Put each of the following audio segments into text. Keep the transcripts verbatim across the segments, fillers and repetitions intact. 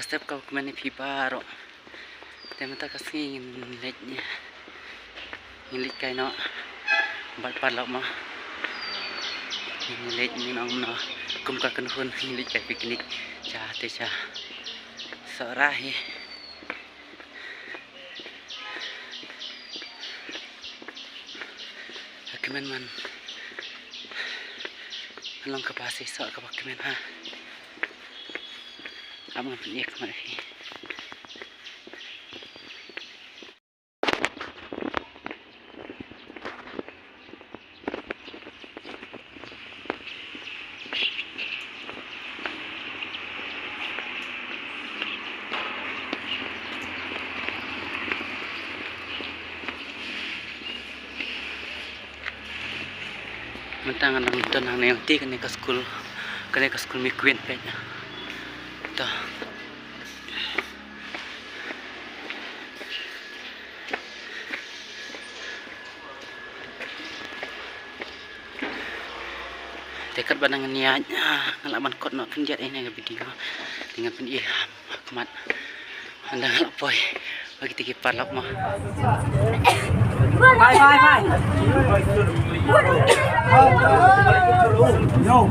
Sep ka kmen ïa phi baroh. Te mynta ka sngi ngin leit, ngin leit kai noh bad paralok mo. Ngin leit, ngin ong noh kum ka kynhun, ngin leit kai picnic sha te sha Sohra hi. Ka kmen man. Long kaba shisha kaba kmen ha. Ap ngan pyni ïa ka khmat hi. Mynta nga dang don hangne, te kane ka skul, kane ka skul Mei Kwin peit. To. Te katba nang ïaid, ah, nga lah ban kot noh khyndiat ïa kane ka video. Te ngan pyni ha khmat. Ynda nga lah poi bad kita ki paralok mo. Bye, bye, bye. No.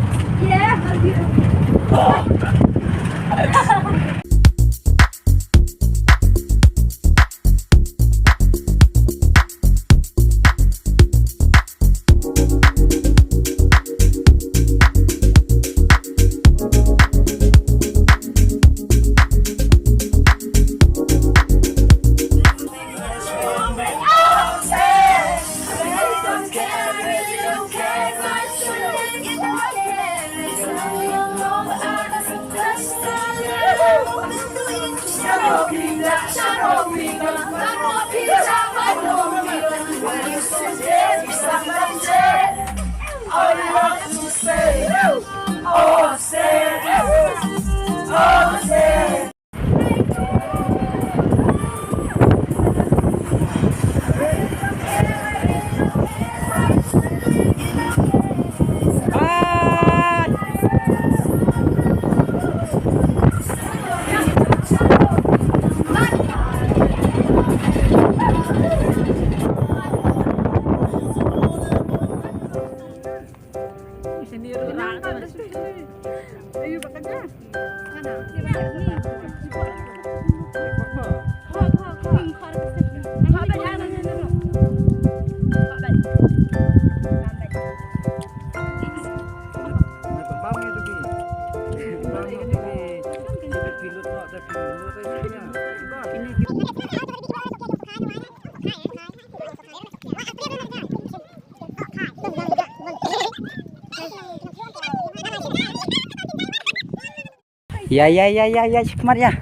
Ïa, ïa, ïa, ïa, ïa, sha khmat ïa.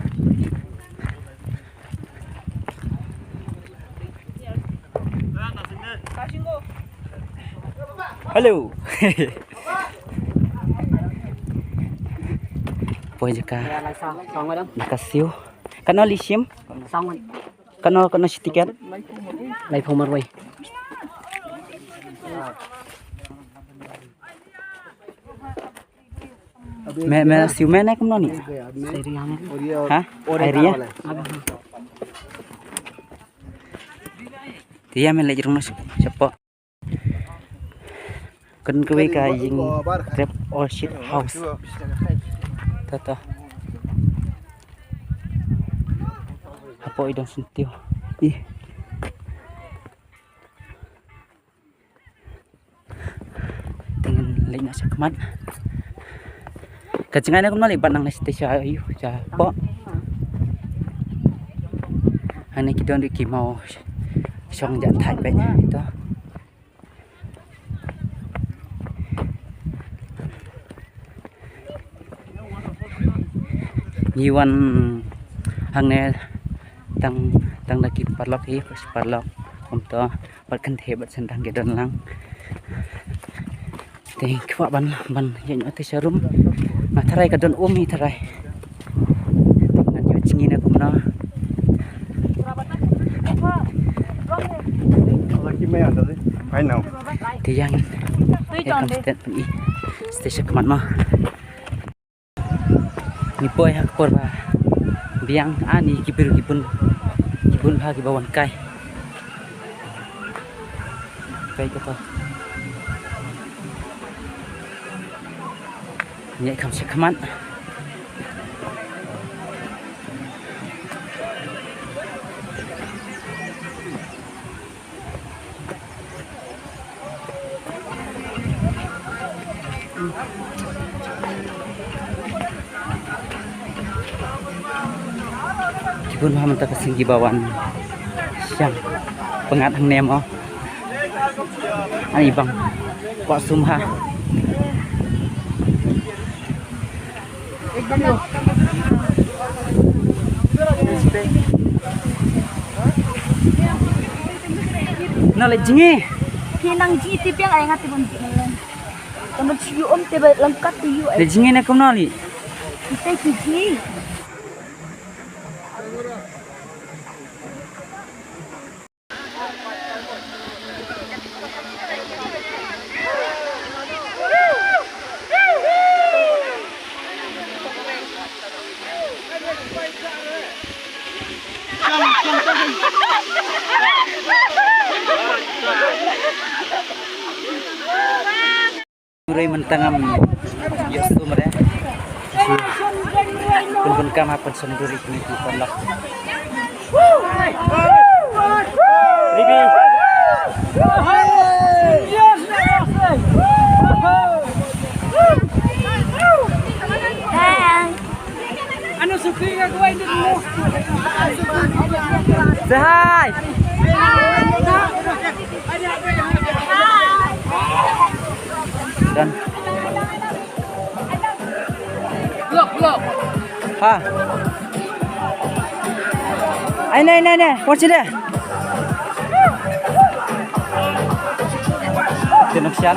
Hello. Poi jaka. Jaka siew. Katno lei shim? Katno, katno shi tiket? Laiphew marwei. Me, me siew me ne kumno ni? Ha? Ai ri ïa. Te ïa me leit rung noh shapoh. Kan kawei ka ïing Grape Orchard House. To, to. Hapoh i dong syntiew. Ih. Te ngan leit noh sha khmat. Ka jngai na kumno lei, bad nang leit sha ïew shapoh. Hangne ki don ruh ki maw shong jat thait beit to. Ngi wan hangne tang, tang da ki paralok hi, paralok kumto, bad kynthei bad shen tang ki don lang. Te kwah ban, ban ïa ngi te sha rum. Nga tharai ka don um hi tharai. Ngan ïoh jngi ne kumno. Te ïa ngin ïa kam stet i station khmat ma. Ngi poi ha ka por ba Biang ani ki briew ki bun, ki bun bha kiba wan kai. Kai kata. Ngi kham sha khmat. Ki bun bha mynta ka sien kiba wan shang pyngngad hangne mo. Ani bang kwah sum ha. Na le jingi. Ki nang ji ti piang ai ngat ti bun ji. Tama ji yu om te ba langkat ti yu ai. Le jingi na kumno li. Kita ji ji. Rei mynta ngam ïoh sum re. Pun pun kam ha pun sum duri kini tu pun lak. Bibi. Say hi. Done. Ha. Ai, ne, ne, ne. Watch it there. Tin nok sian.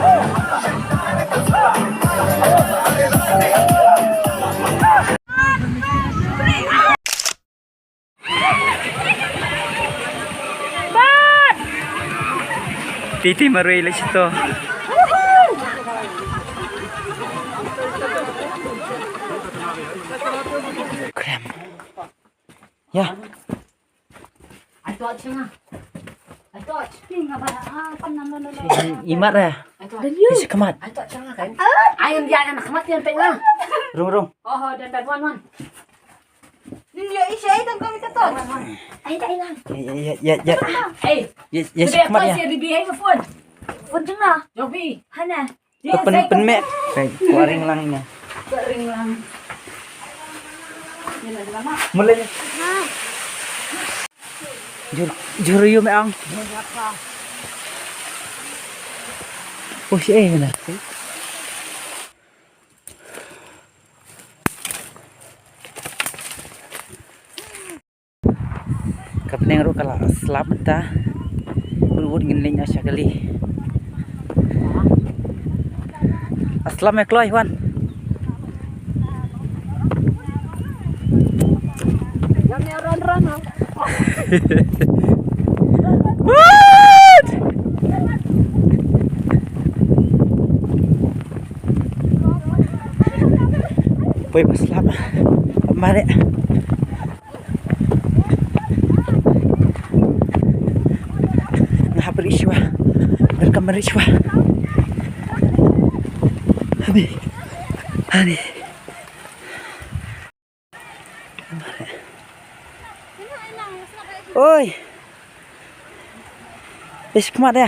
Titi marwei la sito. Krem. Ya. Ai to chenga. Ai to chenga ba ah kan nan nan. Imat ya. Ai to. Isi kemat. Ai to chenga kan. Ai dia anak kemat yang pegang. Rung rung. Oh dan dan wan wan. Ni dia isi ai tang kami teton. Ai tak hilang. Ya ya ya ya. Eh. Ya ya si kemat ya. Dia di biaya phone. Phone chenga. Jobi. Hana. Pen pen mek. Kai kuaring lang ina. Kuaring lang. Mulai. Jur jur yu me ang. Oh si eh na. Ka bneng ruh ka la slap mynta. Wut wut ngin leit noh sha kali. Slap me kloi wan. Wut! Poi ba slap. Mare. Nga hap ri shwa. Ngan kam ri shwa. Hani. Hani. Oi. Ish, kemat ya.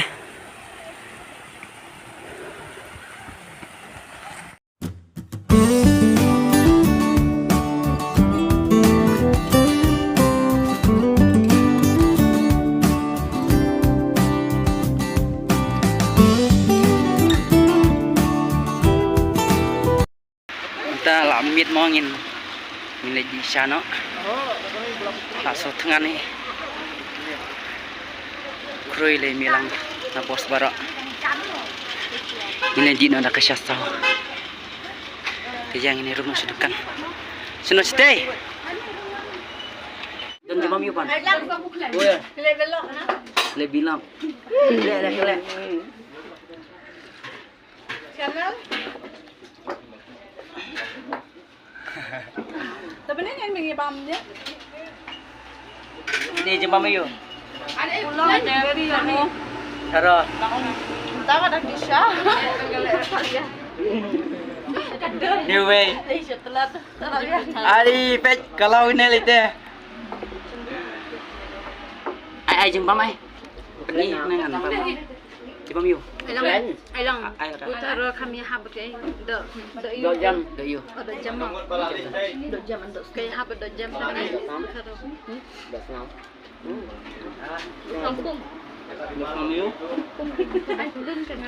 Mynta la miet mo ngin, ngin leit dih sha noh. La sot thngan hi. Khrui lei miet lang na bos baroh. Ngin ïa dih noh da ka sha saw. Te ïa ngin ïa rung noh sha dukan. Sha noh shatei. Don jumam yu pan. Oh ya. Le bilang. Le le le. Channel. Apa ni yang mengi bam dia? Ni jempa mayu. Pulang dari anu. Taro. Entah ada kisah. New way. Eh, setelah tu. Ari pet kalau ini lite. Ai ai jempa mai. Ni nang kan. Jempa mayu. Ai lang. Ai lang. Ai lang. Utaro kami hab ke do do yu. Do jam. Do yu. Oh, do jam. Do jam do. Kami hab do jam. Utaro. Do snam. Kampung. Jempa mayu. Ai lun kan.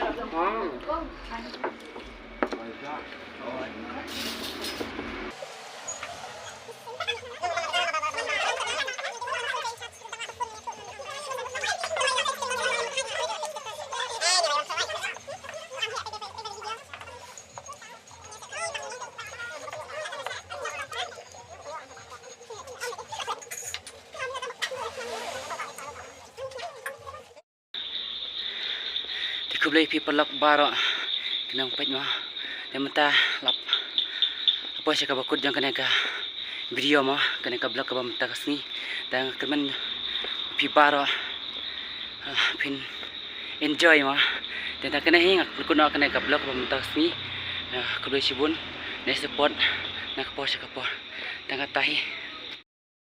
Te khublei phi paralok baroh ki nongpeit mo. Te mynta la poi sha kaba kut jong kane ka video mo, kane ka vlog kaba mynta ka sngi. Te nga kyrmen phi baroh, ah, phin enjoy mo. Te tang kane hi nga kut noh kane ka vlog kaba mynta ka sngi. Ah, khublei shibun ne support na ka por sha ka por. Tang kata hi.